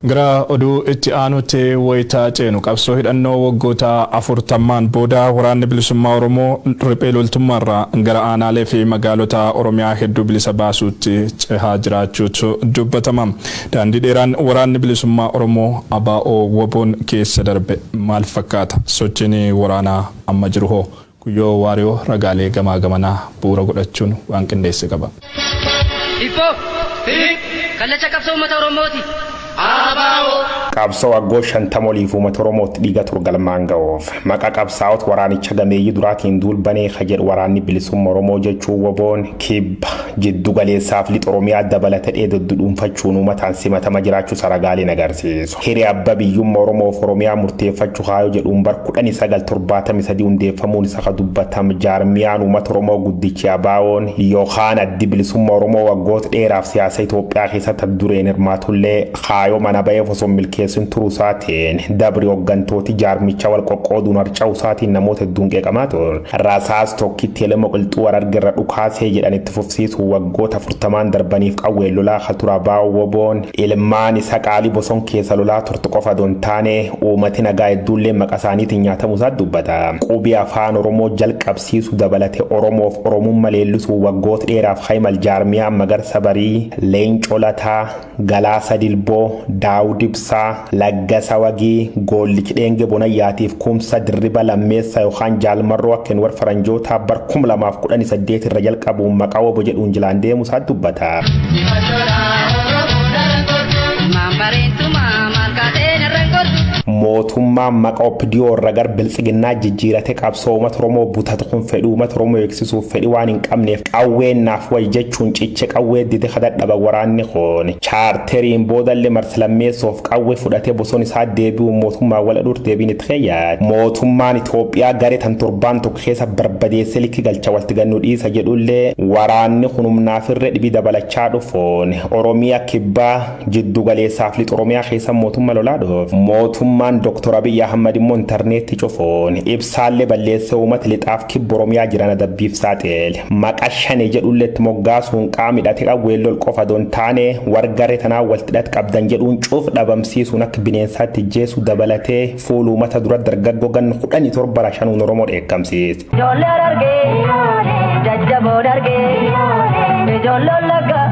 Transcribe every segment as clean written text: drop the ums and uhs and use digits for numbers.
Gara oduu itti aanutti wayitaa ceenu, qabsoo hidhannoo waggoota 40n booda Waraanni Bilisummaa Oromoo riphee loltummaarraa gara aanaalee fi magaalota Oromiyaa hedduu bilisa baasuutti cehaa jiraachuutu dubbatama. Daandii dheeraan Waraanni Bilisummaa Oromoo ABO WBOn keessa darbe maal fakkaata? Sochiin waraanaa amma jiru hoo? Guyyoo Waariyoo ragaalee gamaa gamanaa bu'uura godhachuun waan qindeesse qaba. Hibboo! Kallacha qabsoo uummata Oromooti. Qabsoo waggoo 50 oliif uummata Oromootti dhiiga ture galmaan ga'uuf maqa qabsaa'ota waraanicha gameeyyii duraatiin duulbanee ka jedhu Waraanni Bilisummaa Oromoo jechuun WBOn, kibba jiddu galeessaaf lixa Oromiyaa dabalate dheedoddu dhuunfachuun uummataan simatama jiraachuu saragaaleen agarsiisu. Hiree abba biyyummaa Oromoof Oromiyaa murteeffachuu kaayoo jedhuun bar 1973 hundeeffamuun isa ka dubbatam jaarmiyaan uummata Oromoo guddichi ABO'n yookaan Addi Bilisummaa Oromoo waggoota dheeraaf siyaasa Itoophiyaa keessatti dureen hirmaatullee, kaayoo mana ba'eef osoo milkeessin turuu isaatiin dabri hooggantooti jaarmicha wal qoqqooduun harca'uu isaatiin namoota hedduun qeeqamaa ture. Rasaas tokkitti elema qilxuu Hararge irra dhukaasee jedhan itti fufsiisuu waggoota 40n darbaniif qawween lolaa ka tura ABO WBOn ilmaan isa qaalii boson keessa lolaa turte qofa don taane, uummati nagaa hedduullee maqaa isaaniitiin nyaatamuu isaa dubbata. Qubii afaan Oromoo jalqabsiisuu dabalatee Oromoof Oromummaa leellisuu waggoota dheeraaf Hayimal jaarmiyaa Magarsa Barii, Leencoo Lataa, Galaasa Dilboo, Daawud Ibsaa, Laggasa Wagii, Goollichi Dheenge Bonayyaatiif Kumsa Dirriba Lammeessaa yookaan Jaalmarroo akka warra faranjootaa bar 2018 irra jalqabuun maqaa WBO jedhuun jilaan deemuu isaa dubbata. Maan bareentumaa maal kaateen irraan gortu. Mootummaan maqaa OPDO irra gar Biltsiginnaa jijjiirate qabsoo uummata Oromoo butatu kun fedhii uummata Oromoo eegsisuuf fedhii waan hin qabneef, qawween naaf wayi jechuun ciche qawwee dide kadhadhaba. Waraanni kun chaarteriin boodallee marsa lammeessoof qawwee fudhatee boson isaa deebi'uun mootummaa wal adhuur deebiin itti keeyyaate. Mootummaan Itoophiyaa garee tan torbaan tokko keessa barbadeessee likki galcha walti gannu dhiisa jedhullee, waraanni kun humnaaf irree dhibii dabalachaa dhufuun Oromiyaa kibbaa, jiddu galeessaaf lixa Oromiyaa keessa mootummaa lolaa dhuuf. Mootummaan Dr. Abiyyi Ahmad immoo intarneetti cufuun ibsaallee balleessee uummata lixaaf kibba Oromiyaa jiran adabbiif saaxile. Maqa Shane jedhullee itti moggaasuun qaama hidhate qawween lol qofa don taane, wargaree tanaa walitti hidhat qabdan jedhuun cuuf dhabamsiisuun akka bineensaatti jeessu dabalatee fuula uummata dura dargaggoo ganna 17 rashanuun Oromoo dheekkamsiise. Ijoollee Harargee jajjaboo dargee ijoollee Wallaggaa.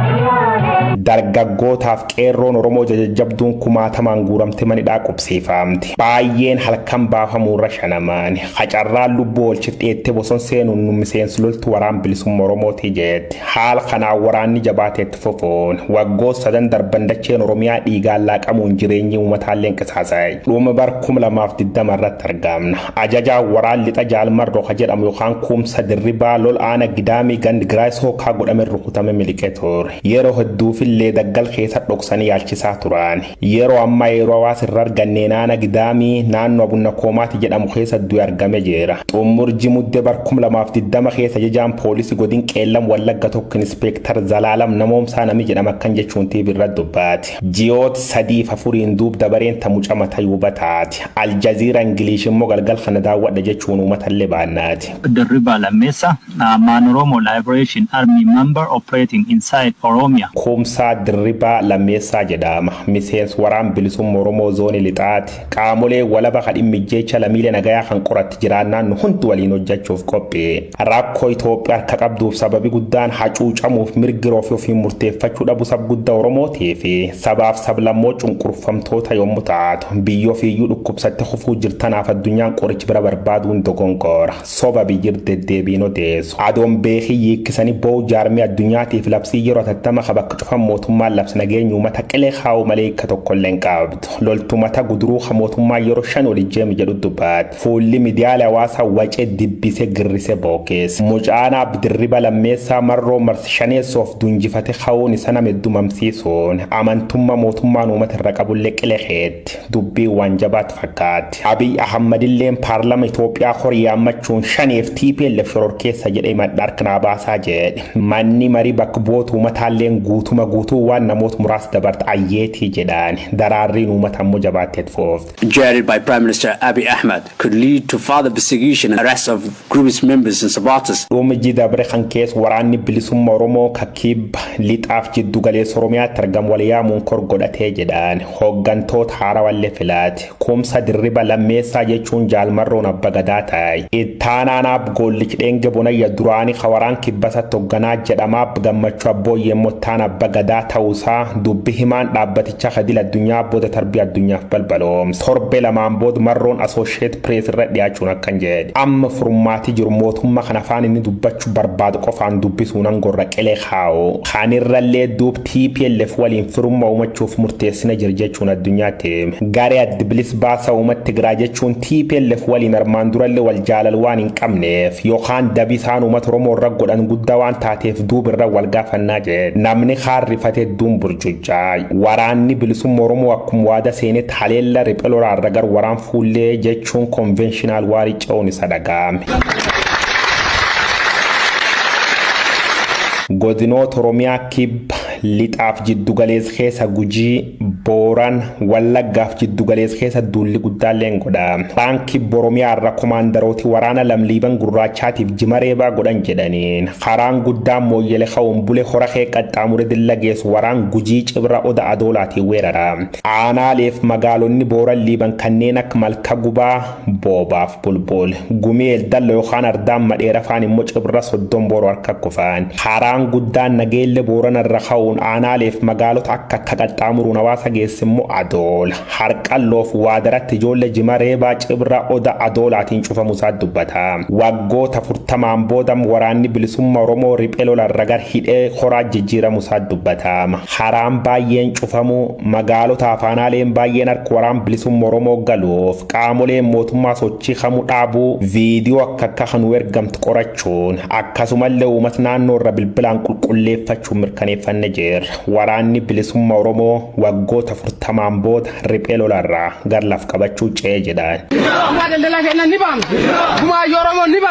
Dargaggootaaf qeerroon Oromoo jajjabduun kumaatamaan guuramte manidhaa qubsiifamti. Baay'een halkan baafamuurra shanamaan hacarraan lubbuu oolchif dheettee boson seenuun nu miseensi loltu waraan bilisummaa Oromooti jetti. Haala kanaan waraanni jabaateetti fufuun waggoota sadan darban dacheen Oromiyaa dhiigaan laaqamuun jireenyi uummataallee qisaasa'e. Dhuma bar 2020 irratti argamna. Ajajaa waraan lixa Jaalmarroo ka jedhamu yookaan Kuumsa Dirribaa lol aana Gidaamii gandi Giraayis Hookaa godhame rukutame miliqee ture. Yeroo hedduufillee daggal keessa dhoksanii yaalchisaa turan. Yeroo ammaa yeroo hawaasa irra arganneen aana Gidaamii naannoo Abunna Koomaati jedhamu keessa du'e argame jira. Xumurji Mudde bar 2020 keessa ajajaan poolisii godin Qeellam Wallagga tokko Inspeektar Zalaalam Namoomsaa nami jedhama akkan jechuun TV irra dubbaate. Ji'oota 3f 4n duub dabareen ta mucaa mataa taate. Aljaziira Ingilish immoo galgal kana daawwadha jechuun uummatallee baannaati. Dirriba Lammeessa, man Oromo Liberation Army member operating inside Oromia. Kumsaa Dirribaa Lammeessaa jedhama. Miseensa waraan bilisummaa Oromoo zoonii lixaati. Qaamolee walaba kan dhimmi jecha lammiilee nagayaa kan qoratti jiraannaan nu hundi waliin hojjechuuf qophii. Rakkoo Itoophiyaa harka qabduuf sababi guddaan hacuucamuuf mirgi ofii ofiin murteeffachuu dhabu sab guddaa Oromootii fi sabaaf sablammoo cunqurfamtoota yommuu taatu, biyya ofiiyyuu dhukkubsatte kufuu jirtanaaf addunyaan qorichi bira barbaaduun dogongora. Soba biyyir deddeebiin odeessu. Adoon beekii yiikkisanii boo'u jaarmee addunyaatiif labsii yeroo atattama ka bakka cufan mootummaan labsi nageenya uummata qilee kaa'u malee hiika tokkollee hin qabdu. Loltumata guduruu ka mootummaa yeroo 5 ol ijjeemi jedhu dubbaate. Fuulli miidiyaalee hawaasaa wacee dibbisee girrise bookeesse. Mucaan Abdirriba Lammeessaa marroo marsi shaneessoof dunjifate ka'uun isa nama heddumamsiisuun amantummaa mootummaan uummata irra qabullee qilee keetti. Dubbii waan jabaatu fakkaatti. Abiy Ahmad illeen paarlama Itoophiyaa horii yaammachuun Shaneef TPLF shororkeessa jedhee madda harka baasaa jedhe. Manni marii bakka bu'oota uummataalleen guutuma guutuu Guutuu waan namoota muraasa dabarte ayyeetii jedhaan daraarriin uummata ammoo jabaatteet foofte. Chaired by Prime Minister Abiy Ahmed could lead to further persecution and arrest of group's members and supporters. Dhuma dabre kan keessa waraanni bilisummaa Oromoo kibba lixaaf jiddu galeessa Oromiyaatti argamu wal yaamuun kor godhatee jedhaan hooggantoota haarawallee filaate. Kumsa Dirriba Lammeessaa jechuun Jaalmarroon abba gadaa ta'e. Ittaanaan Ab Goollich Dheenge Bonayya duraanii waraan kibbasatti hoogganaa jedhamaa Gammachuu Abbooyyee Mottaan abba gadaa ta'uusaa dubbi himaan dhaabbatichaa Kadil Addunyaa booda tarbii addunyaaf balbaloomse. Torbee 2n booda Marroon Associated Press irra dhiyaachuun akkan jedhe. Amma furmaatii jiru mootummaa kan afaan inni dubbachuu barbaadu qofaan dubbisuun angorra qilee kaa'u. Kanirrallee duub TPLF waliin firummaa uumachuuf murteessina jira jechuun addunyaatti. Garee adda bilis baasa uummata Tigiraa jechuun TPLF waliin armaan durallee wal jaalal waan hin qabneef yookaan dabi isaan uummata Oromoo irra godhan guddaa waan taateef duub irra wal gaafannaa jedhe. Namni haarrifatee duun burjujjaa. Waraanni bilisummaa Oromoo akkuma waada seenetti haleella riphee lolaarra gar waraan fuullee jechuun conventional warii ce'uun isa dhaga'ame. Godinoota Oromiyaa kibba lixaaf jiddu galeessa keessa Gujii, Booran, Wallaggaaf jiddu galeessa keessa duulli guddaallee godha. Waraan kibba Oromiyaa irra komaandarooti waraana lamliiban gurraachaatiif jimareebaa godhan jedhaniin. Karaan guddaan Mooyyele ka'uun bule hora kee qaxxaamure dilla geessu waraan Gujii Cibra Oda Adoolaatiin weerara. Aanaaleef magaalonni Booran Liiban kanneen akka Malka Gubaa, Boobaaf Bulbul, Gumee Eldallo yookaan Ardaan Madheera faan immoo Cibra 30 Booroo harka kufan. Karaan guddaan Nageelle Boorana irra ka'uun aanaaleef magaalota akka akka qaxxaamuruun hawaasa geesse immoo Adoola. Harqalloof Waadaratti ijoollee jimareebaa Cibra Oda Adoolaatiin cufamu isaa dubbata. Waggoota 40n booda waraanni bilisummaa Oromoo riphee lolarra gar hidhee horaa jijjiiramu isaa dubbata. Karaan baay'een cufamu magaalota afaanaaleen baay'een harka waraan bilisummaa Oromoo galuuf qaamoleen mootummaa sochii kamuu dhaabuu viidiyoo akka akka kanuu ergamtu qorachuun akkasumallee uummata naannoo irra bilbilaan qulqulleeffachuun mirkaneeffanne jirra. Waraanni bilisummaa Oromoo waggoota 40n booda riphee lolarraa gar laf qabachuu ce'ee jedhan. Gumaa daldalaa keenan ni baamna. Gumaa Oromoo ni baamna.